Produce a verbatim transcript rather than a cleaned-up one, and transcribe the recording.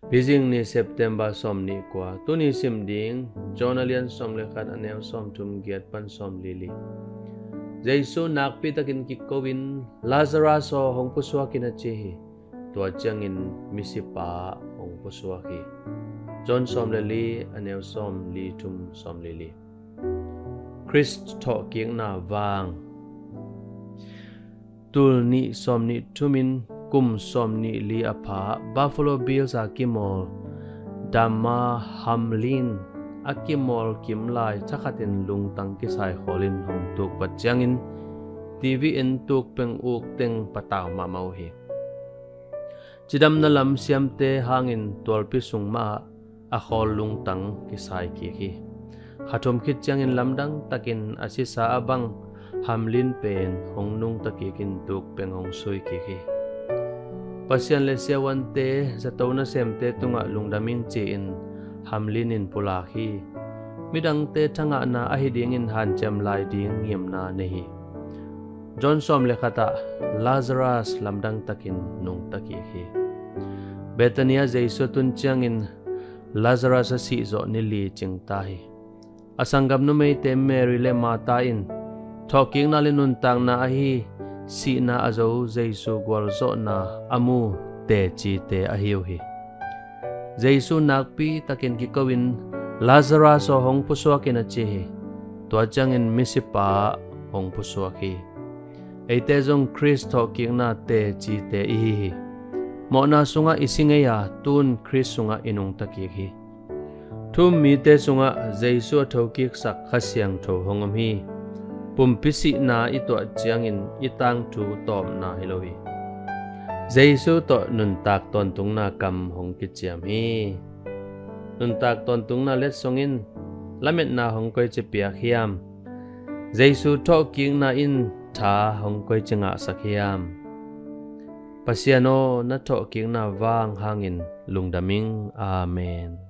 Pizing ni, September sawm nih kua. Tuni sim ding John a lian sawm le khat, a neu sawm thum giat pan sawm li li. Jesu nakpi takin kiko-in, "Lazarus aw, hong pusuak in," a ci hi. Tua ciangin misipa hong pusuak hi. John sawm le li, a neu sawm li thum, sawm li li. Khrist thawhkikna vang. Tul nih sawm nih thumin kum sawm nih li a pha, Buffalo Bills a kimawl Damar Hamlin a kimawl kim lai thakhatin lungtang kisai khawlin hong tuk vat ciangin T V in tuk peng uk teng patau mahmah uh hi. Cidamna lam siamte hangin tualpi sung mahah a khawl lungtang kisai kik hi. Kha thum khit ciangin lamdang takin a sisa a bang Hamlin pen hong nungta kikin tuk peng hong sui kik hi. Pasian le siavuante, zato nasemte tungah lungdam ing ci-in Hamlin in pulak hi. Midangte thangahna ahi dingin hanciam lai ding ngimna nei hi. John sawm le khatah Lazarus lamdang takin nungta kik hi. Bethania Jesu tun ciangin Lazarus a sih zawh ni li cingta hi. A sanggam numeite Mary le Martha in thawhkikna le nuntakna ahi sihna a zo Jesu gualzawhna a mu tecite ahi uh hi. Jesu nakpi takin kiko-in, "Lazarus aw, hong pusuak in," a ci hi. Tua ciangin misipa hong pusuak hi. Eite zong Khrist thawhkikna tecite i hi hi. Mawhna sungah i si ngei a, tun Khrist sungah i nungta kik hi. Thu-um mite sungah Jesu a thokiksak Kha Siangtho hong om hi. Pumpi sihna i tuah ciangin i tangthu tawpna hi lo hi. Jesu tawh nuntak tawntungna kam hong kiciam hi. Nuntak tawntungna letsong in lametna hong koici piak hiam? Jesu thawhkikna in tha hong koici ngahsak hiam? Pasian aw, na thawhkikna vang hangin lungdam ing. Amen.